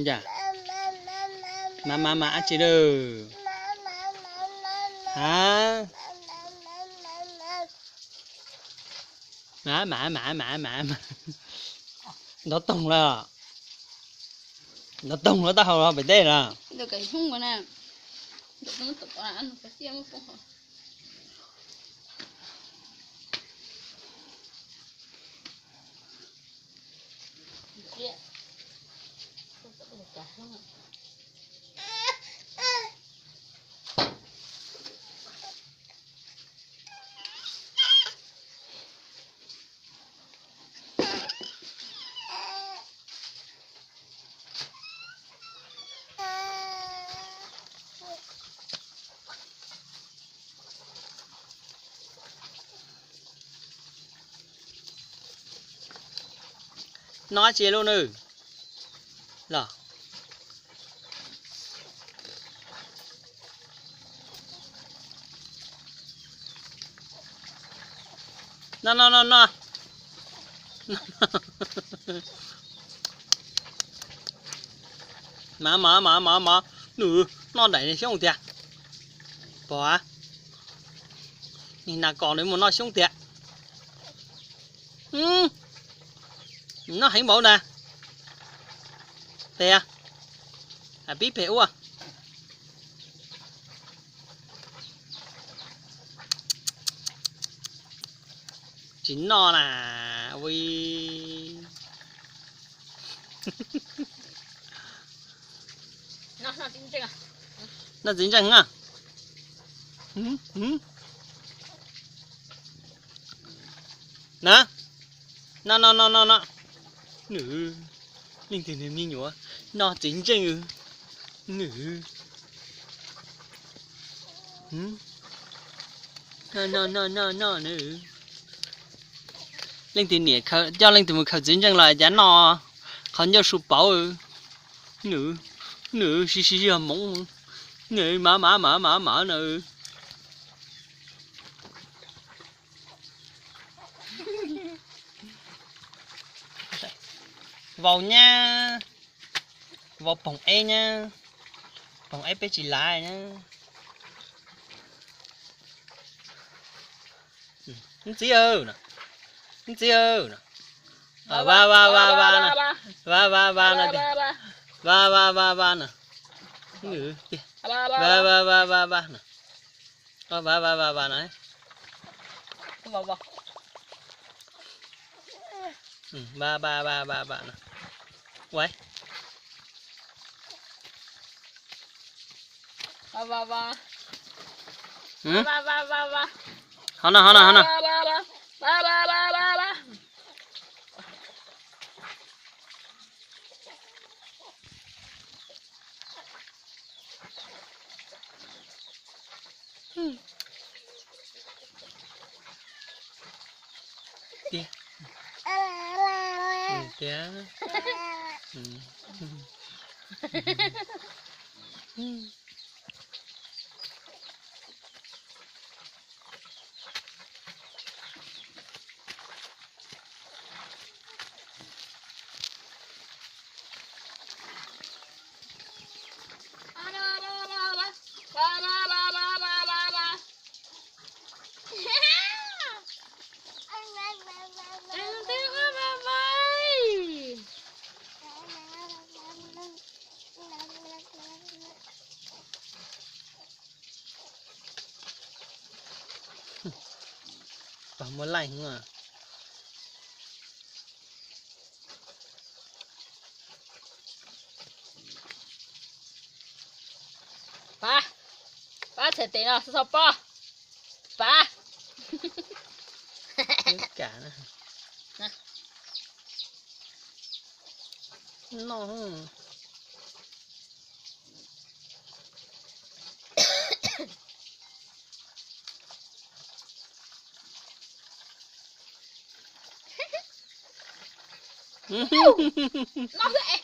Cas? Mas mas mas dab tsi lawm? Ha? Mas mas mas mas mas. Nrov toog lawm. Nrov toog lawm, taub hau los pem teb lawm. Noj dab tsi lub nws los? No no no no. Mas mas mas mas mas, nws noj daim xyoob tiag. Pom, nim nas kom nws mus noj xyoob tiag. Noj heev npaum na. Pem, pib pem ua. Tsis noj na, ui. Noj txiv ntseej na. Na, no no no no no. Nws, leej twg nws me nyuam noj txiv ntseej. Nws, no no no no no nws. Leej twg niam coj leej twg mus khaws txiv ntseej los cas noj qhov ncauj su pauv. Nws, nws sib sib yog hmoov. Nws mas mas mas mas mas na. Vau nyab, vau poog eb nyab, poog eb peb tsis lav nyab. Ntxiv, ntxiv, va va va va va no, va va va no, va va va va no, va va va va no, va va va va no, va va va va no. Qhov no, qhov no, qhov no. Tiag. Tiag. Pog muaj laij heev. Pab, pab txhais tes no, xo poj. Pab. Kam no. No xwb es